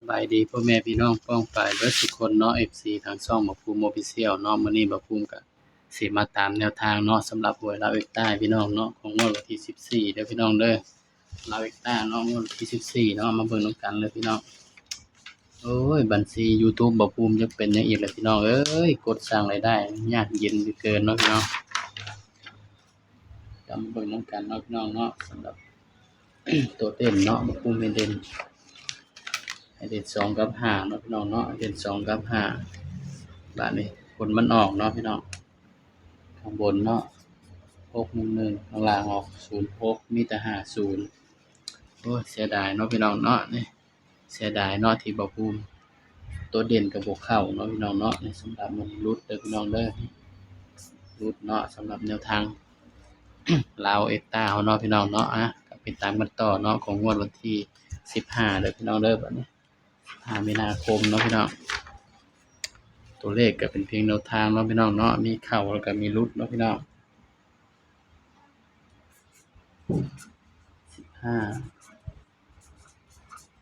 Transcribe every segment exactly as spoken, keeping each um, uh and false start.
บายดีพ่อแม่พี่น้องป้องปายเบิดทุกคนเนาะ เอฟซี ทางช่องบ่าวภูมิ Official เนาะ มื้อนี้บ่าวภูมิก็สิมาตามแนวทางเนาะ สำหรับหวยลาวเอ็กต้าพี่น้องเนาะ ของงวดวันที่สิบสี่เด้อพี่น้องเด้อ ลาวเอ็กต้าเนาะ งวดวันที่สิบสี่เนาะ มาเบิ่งนำกันเลยพี่น้อง โอ้ย บัญชี YouTube บ่าวภูมิจักเป็นหยังอีกแล้วพี่น้องเอ้ย กดสร้างรายได้ยากเย็นเหลือเกินเนาะพี่น้อง ก็มาเบิ่งนำกันเนาะพี่น้องเนาะ สำหรับ ตัวเด่นเนาะ บ่าวภูมิให้เด่น ให้เด่นสองกับห้าเนาะพี่น้องเนาะ เด่นสองกับห้า บาดนี้ผลมันออกเนาะพี่น้อง ข้างบนเนาะ หกหนึ่งหนึ่ง ข้างล่างออก ศูนย์หก มีแต่ ห้าศูนย์ โอ้ย เสียดายเนาะพี่น้องเนาะ นี่ เสียดายเนาะที่บ่าวภูมิ ตัวเด่นก็บ่เข้าเนาะพี่น้องเนาะ นี่สำหรับมันหลุดเด้อพี่น้องเด้อ หลุดเนาะ สำหรับแนวทาง ลาวเอ็กต้าเฮาเนาะพี่น้องเนาะ อ่ะ ก็ไปตามกันต่อเนาะ ของงวดวันที่สิบห้าเด้อพี่น้องเด้อ บัดนี้ สิบห้า มีนาคมเนาะพี่น้อง ตัวเลขก็เป็นเพียงแนวทางเนาะพี่น้องเนาะ มีเข้าแล้วก็มีหลุดเนาะพี่น้อง สิบห้า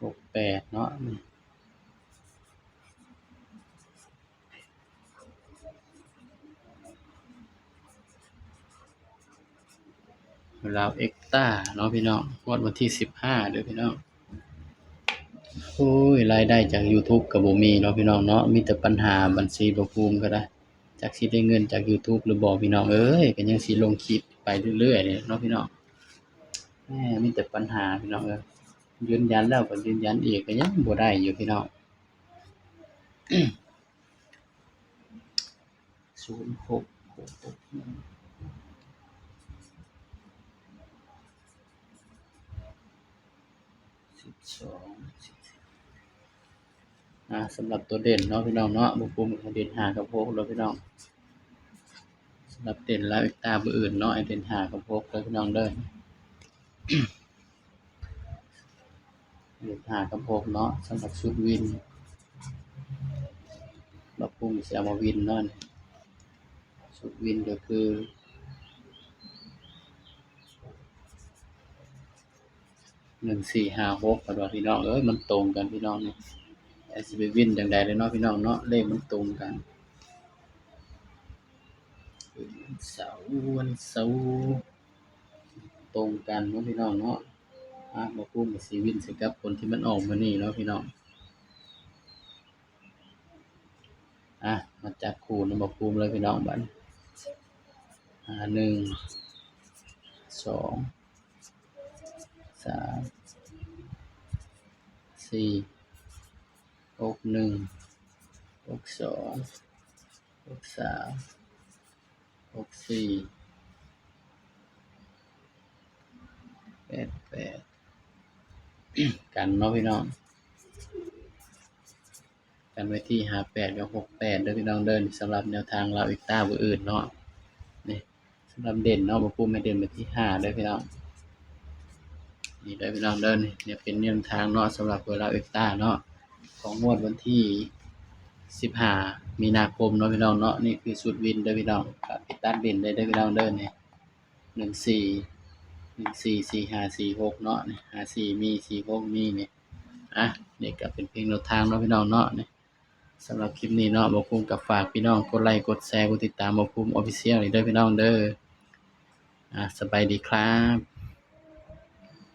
หกแปด เนาะ ลาวเอ็กต้าเนาะพี่น้อง งวดวันที่สิบห้าเด้อพี่น้อง โอ้ย รายได้จาก YouTube ก็บ่มีเนาะพี่น้องเนาะ มีแต่ปัญหาบัญชีบ่าวภูมิก็ได้ จักสิได้เงินจาก YouTube หรือบ่พี่น้องเอ้ย ก็ยังสิลงคลิปไปเรื่อยๆเลยเนาะพี่น้อง แหม มีแต่ปัญหาพี่น้องเอ้ย ยืนยันแล้วก็ยืนยันอีก ก็ยังบ่ได้อยู่พี่น้อง ศูนย์หก หกหกหนึ่ง สิบสอง อ่า สำหรับตัวเด่นเนาะพี่น้องเนาะ บ่าวภูมิให้เด่นห้ากับหกเลยพี่น้อง สำหรับเด่นลาวเอ็กต้ามื้ออื่นเนาะ ให้เด่นห้ากับหกเลยพี่น้องเด้อ เด่นห้ากับหกเนาะ สำหรับชุดวิน บ่าวภูมิสิเอามาวินเนาะ ชุดวินก็คือ หนึ่งสี่ห้าหก เพิ่นว่าพี่น้องเอ้ย มันตรงกันพี่น้องนี่ แต่สิไปวินจั่งใดเลยเนาะพี่น้องเนาะ เลขมันตรงกัน วันเสาร์ วันเสาร์ ตรงกันเนาะพี่น้องเนาะ อ่ะ บ่าวภูมิก็สิวินใส่กับคนที่มันออกมื้อนี้เนาะพี่น้อง อ่ะ มาจับคู่นำบ่าวภูมิเลยพี่น้องบัดนี้ ห้าหนึ่ง สอง สาม สี่ หกหนึ่ง หกสอง หกสาม หกสี่ แปดแปด กันเนาะพี่น้อง กันไว้ที่ห้าแปดกับหกแปดเด้อพี่น้องเด้อ สำหรับแนวทางลาวเอ็กต้ามื้ออื่นเนาะ นี่ สำหรับเด่นเนาะ บ่าวภูมิให้เด่นไปที่ห้าเด้อพี่น้อง นี่เด้อพี่น้องเด้อ นี่ นี่เป็นแนวทางเนาะ สำหรับหวยลาวเอ็กต้าเนาะ ของงวดวันที่สิบห้า มีนาคมเนาะพี่น้องเนาะ นี่คือชุดวินเด้อพี่น้อง ก็ไปตัดวินได้เด้อพี่น้องเด้อ นี่ หนึ่งสี่ หนึ่งสี่ สี่ห้า สี่หก เนาะ นี่ ห้าสี่ มี สี่หก มี นี่ อ่ะ นี่ก็เป็นเพียงแนวทางเนาะพี่น้องเนาะ นี่ สำหรับคลิปนี้เนาะ บ่าวภูมิก็ฝากพี่น้องกดไลค์ กดแชร์ กดติดตามบ่าวภูมิ Official นี่เด้อพี่น้องเด้อ อ่ะ สบายดีครับ